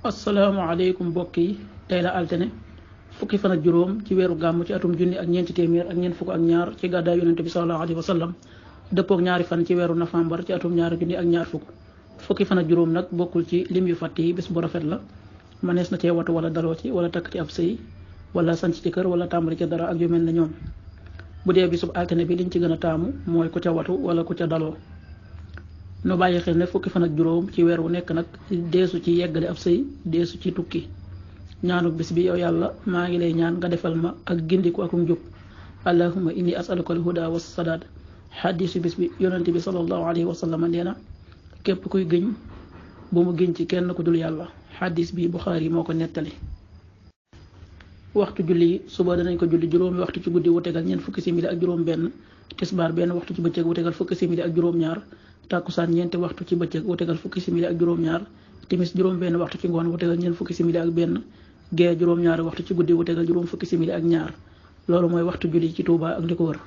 asalaamaaleykum mbokk yi tey la altine fukki fan ak juróom ci weeru gàmm ci atum junni ak ñeenti téeméer ak ñeent fukk ak ñaar ci gàddaay yonente bi sallallahu alayhi wa sallam dëppook ñaari fan ci weeru novembre ci atum ñaari junni ak ñaar fukki fan ak juróom nag bokkul ci lim yu fàtt yi bés bu rafet la manees na cee watu wala daloo ci wala takk ci ab sëy wala sanc ci kër wala tàmbali ci dara ak yu mel ne ñoom bu dee bisub altine bi liñ ci gën a taamu mooy ku ca watu wala ku ca daloo no bàyyi xel ne fukki fan ak juróom ci weer wu nekk nag deesu ci yeggale ab sëy deesu ci tukki ñaanu bis bi yow yàlla maa ngi lay ñaan nga defal ma ak gindiku akum njub allahumma inni as'aluka al huda was sadaad xadiisu bis bi yonente bi sallallahu alayhi wa sallam nee na képp kuy gëñ bu mu gëñ ci kenn ku dul yàlla xadiis bi Buxaari moo ko nettali. waxtu julli yi suba danañ ko julli juróomi waxtu ci guddi wu tegal ñeent fukki simili ak juróom benn tisbaar benn waxtu ci bëccëg wu tegal fukki simili ak juróom ñaar tàkkusaan ñeenti waxtu ci bëccëg wu tegal fukki simili ak juróom ñaar timis juróom benn waxtu ci ngoon wu tegal ñeent fukki simili ak benn gee juróom ñaari waxtu ci guddi wu tegal juróom fukki simili ak ñaar loolu mooy waxtu julli ci Touba ak li ko wër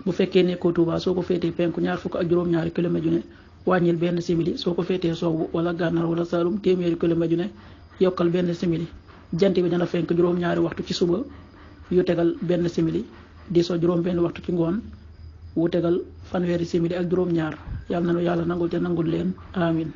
bu fekkee nekkoo Touba soo ko féetee penku ñaar fukk ak juróom ñaari kilomètre ju ne wàññil benn simili soo ko féetee sowwu wala gànnaar wala Saalum téeméeri kilomètre ju ne yokkal benn simili jant bi dana fenk juróom ñaari waxtu ci suba yu tegal benn simili di so juróom benn waxtu ci ngoon wu tegal fanweeri simili ak juróom ñaar yàlla na nu yàlla nangul te nangul leen amin